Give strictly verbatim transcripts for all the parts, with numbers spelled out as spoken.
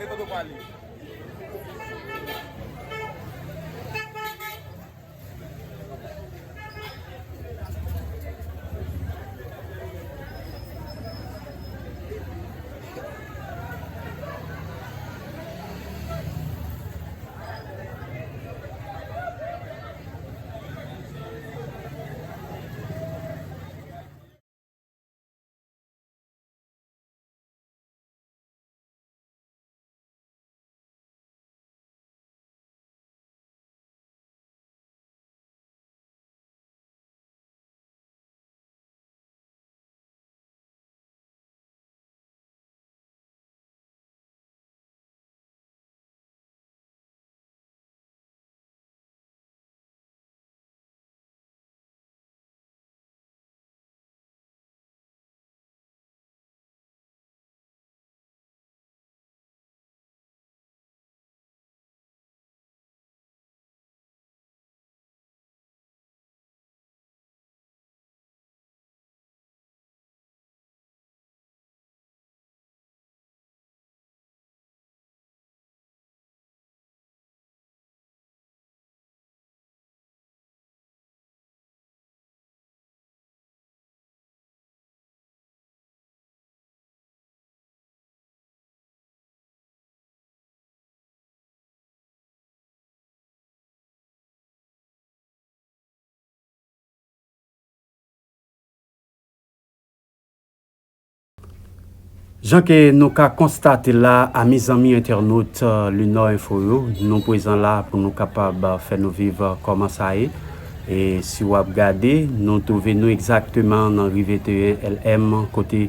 Kote w prale? Jan ke nou ka konstate la, ami zanmi entènot, eh, Lunor Info yo, nou prezan la pou nou kapab, eh, fè nou viv, eh, kòman sa ye. E si w ap gade, nou twouve nou egzakteman nan ri venteyen L M, kote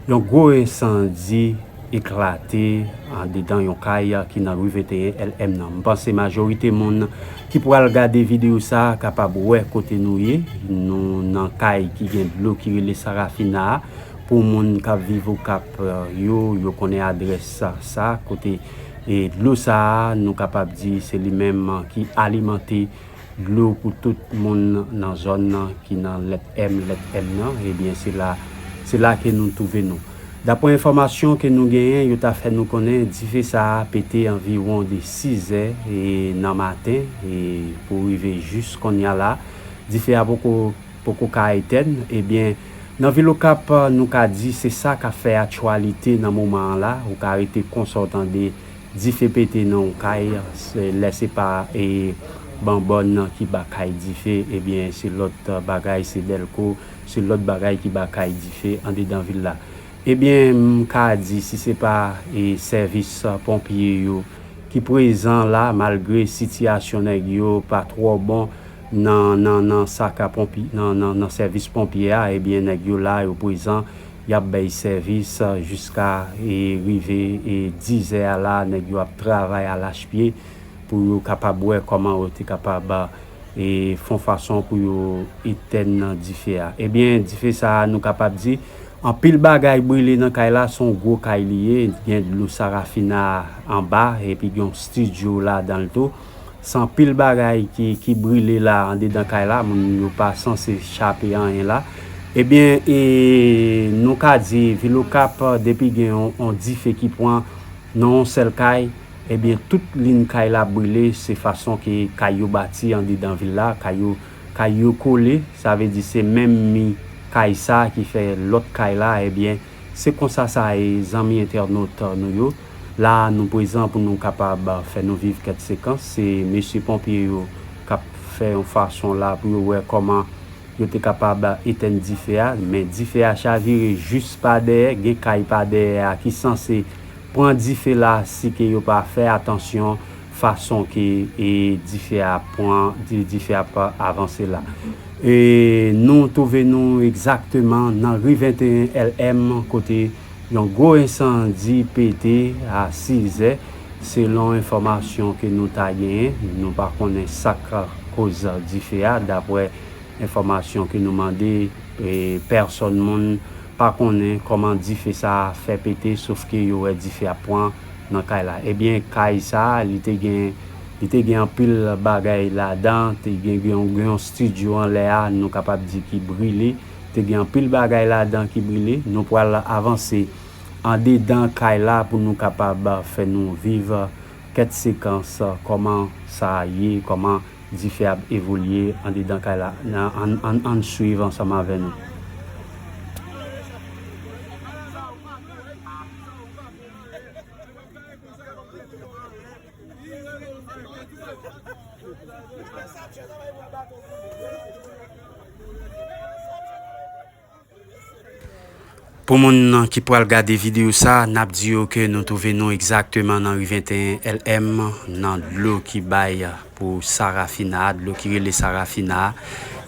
yon gwo ensandi eklate andedan yon kay ki nan ri venteyen L M nan. M panse majorite moun ki pral gade videyo sa a kapab wè kote nou ye. Nou nan kay ki gen dlo ki rele Sarafina a. Pou moun k ap viv Okap, eh, yo, yo konnen adrès sa, sa, kote, e dlo sa a, nou kapab di se li menm, eh, ki alimante dlo pou tout moun nan zòn nan ki nan lèt M, lèt M nan, ebyen, se la, se la ke nou twouve nou. Daprè enfòmasyon ke nou genyen, yo ta fè nou konnen dife sa a pete anviwon de sizè, e, nan maten, e, pou rive jis kounye a la. Dife a poko, poko ka etèn. Ebyen, nan vil Okap, nou ka di se sa k ap fè aktyalite nan moman an la. Ou ka rete konsa w tande dife pete nan yon kay, se, lè se pa, e, banbòn ki ba kay dife, ebyen, se lòt bagay, se dèlko, se lòt bagay ki ba kay dife andedan vil la. Ebyen, m ka di, si se pa, e, sèvis ponpye yo ki prezan la, malgre sitiyasyon nèg yo pa twò bon nan, nan, nan sa ka ponpye, nan, nan, nan sèvis ponpye a, ebyen, nèg yo la, yo prezan, y ap bay sèvis, eh, jiska, e, rive, e, dizè a la, nèg yo ap travay alachpye pou yo kapab wè kòman yo te kapab, e, fè yon fason pou yo etèn dife a. Ebyen, dife sa a, nou kapab di, anpil bagay brile nan kay la, se yon gwo kay li ye, gen dlo Sarafina anba, epi gen yon estidyo ladan l tou. Se anpil bagay ki, ki brile la andedan kay la, moun yo pa sanse chape anyen la. Ebyen, e, nou ka di, vil Okap, depi gen yon, yon dife ki pran nan yon sèl kay, ebyen, tout liy kay la brile, se fason ke kay yo bati andedan vil la, kay yo, kay yo kole, sa vle di se menm mi kay sa ki fè lòt kay la, ebyen, se konsa sa ye, zanmi entènot nou yo. La, nou prezan pou nou kapab fè nou viv kèk sekans. Se mesye ponpye yo k ap fè yon fason la pou yo wè kòman yo te kapab etèn dife a. Men dife a chavire jis pa dèyè. Gen kay pa dèyè a ki sanse pran dife la si ke yo pa fè atansyon fason ke, e, dife a pran, di-, dife ap avanse la. E nou twouve nou egzakteman nan ri venteyen L M, kote yon gwo ensandi pete a sizè, selon enfòmasyon ke nou ta genyen. Nou pa konnen sa k koz dife a, daprè enfòmasyon ke nou mande, e, pèsòn moun pa konnen kòman dife sa a fè pete, sof ke yo wè dife ap pran nan kay la. Ebyen, kay sa a, li te gen, li te gen anpil bagay ladan, te gen, gen yon, gen yon estidyo anlè a, nou kapab di ki brile, te gen anpil bagay ladan ki brile. Nou pral avanse andedan kay la pou nou kapab fè nou viv kèk sekans, kòman sa ye, kòman dife ap evolye andedan kay la. Nan, ann, ann, ann swiv ansanm avè nou. Pou moun ki pral gade videyo sa, n ap di yo ke nou twouve nou egzakteman nan ri venteyen L M, nan dlo ki bay pou Sarafina a, dlo ki rele Sarafina a.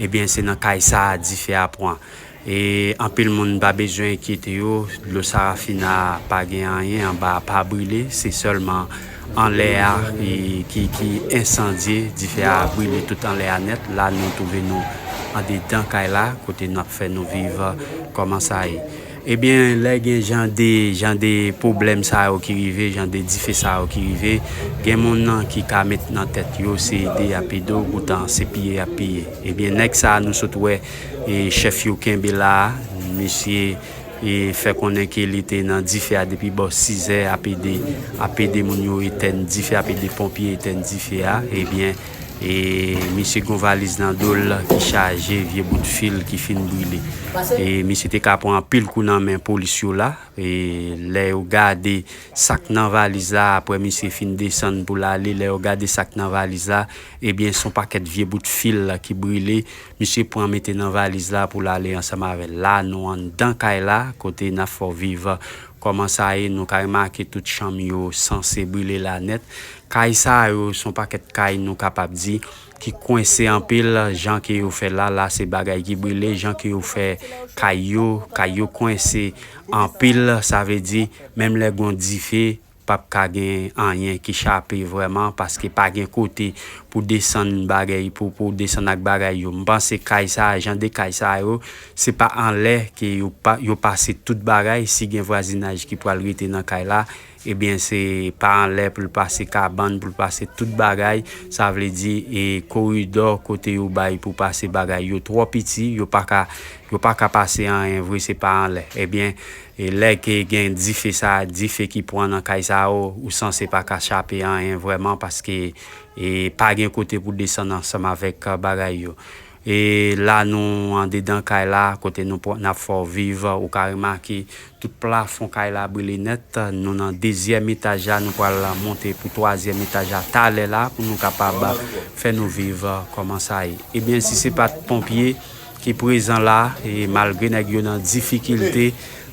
Ebyen, se nan kay sa a dife a pran. E anpil moun pa bezwen enkyete yo, dlo Sarafina a pa gen anyen anba a, pa brile, se sèlman anlè a, e, ki, ki ensandye, dife a brile tout anlè a nèt. La, nou twouve nou andedan kay la, kote n ap fè nou viv kòman sa ye. Ebyen, lè gen jan de, jan de pwoblèm sa yo ki rive, jan de dife sa yo ki rive, gen moun nan ki ka met nan tèt yo, se ede y ap ede w, poutan se piye y ap piye. Ebyen, nèg sa a nou sot wè, e, chèf yo kenbe la a, misye, e, fè konnen ke li te nan dife a depi bò sizè, ap ede, ap ede moun yo etèn dife, ap ede ponpye etèn dife a. Ebyen, e, misye gon valiz nan do l ki chaje vye bout fil ki fin brile. E, misye te ka pran anpil kou nan men polis yo la. E, lè yo gade sa k nan valiz la, apre misye fin desann pou l ale, lè yo gade sa k nan valiz la, ebyen, se yon pakèt vye bout fil ki brile. Misye pran mete nan valiz la pou l ale ansanm avè l. La, nou anndan kay la, kote n ap fè w viv kòman sa ye. Nou ka remake tout chanm yo sanse brile la nèt. Kay sa yo, se yon pakèt kay, nou kapab di, ki kwense anpil, jan ke yo fè la, la se bagay ki brile, jan ke yo fè kay yo, kay yo kwense anpil, sa vle di, menm lè gon dife, p ap ka gen anyen ki chape vrèman, paske pa gen kote pou desann bagay, pou, pou desann ak bagay yo. M panse kay sa, jan de kay sa yo, se pa anlè ke yo pa, yo pase tout bagay. Si gen vwazinaj ki pral rete nan kay la, ebyen, se pa anlè pou l pase kabann, pou l pase tout bagay. Sa vle di, e, koridò kote yo bay pou pase bagay yo twò piti, yo pa ka, yo pa ka pase anyen vre, se pa anlè. Ebyen, e lè ke gen dife sa, dife ki pran nan kay sa yo, ou sanse pa ka chape anyen vrèman, paske, e, pa gen kote pou desann ansanm avèk, a, bagay yo. E la nou andedan kay la, kote nou pran, n ap fè w viv, ou ka remake tout plafon kay la brile nèt. Nou nan dezyèm etaj la, nou pral monte pou twazyèm etaj la talè la pou nou kapab fè nou viv kòman sa ye. Ebyen, si se pa t ponpye ki prezan la, e malgre nèg yo nan difikilte,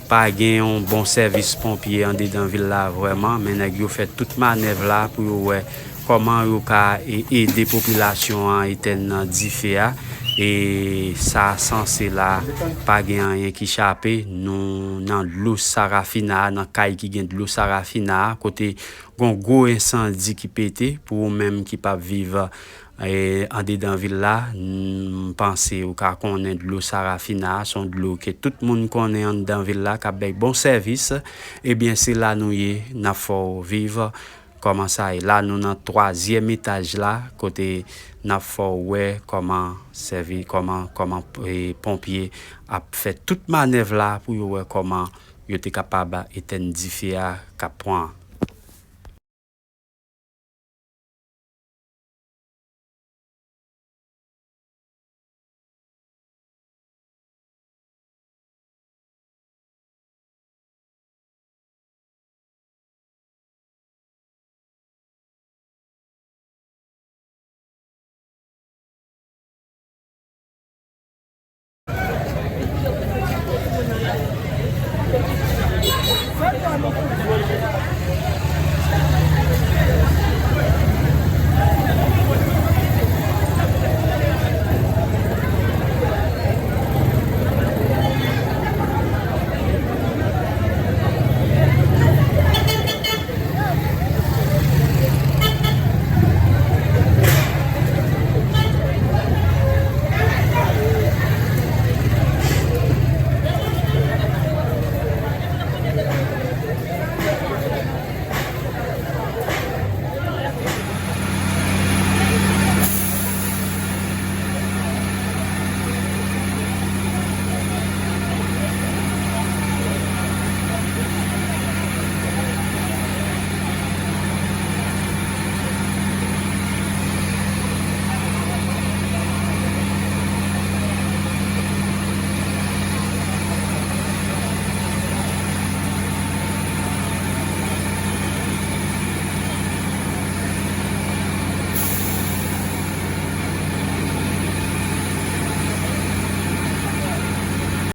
pa gen yon bon sèvis ponpye andedan vil la vrèman, men nèg yo fè tout manèv la pou yo wè kòman yo ka e-, ede popilasyon an etèn dife a. E sa sanse la, pa gen anyen ki chape. Nou nan dlo Sarafina a, nan kay ki gen dlo Sarafina a, kote gon gwo ensandi ki pete. Pou ou menm ki p ap viv, e, andedan vil la, m panse ou ka konnen dlo Sarafina a, se yon dlo ke tout moun konnen anndan vil la, k ap bay bon sèvis. Ebyen, se la nou ye, n ap fè w viv kòman sa ye. La, nou nan twazyèm etaj la, kote n ap fè w wè kòman sèvi, kòman, kòman, e, ponpye ap fè tout manèv la pou yo wè kòman yo te kapab etèn dife a k ap pran.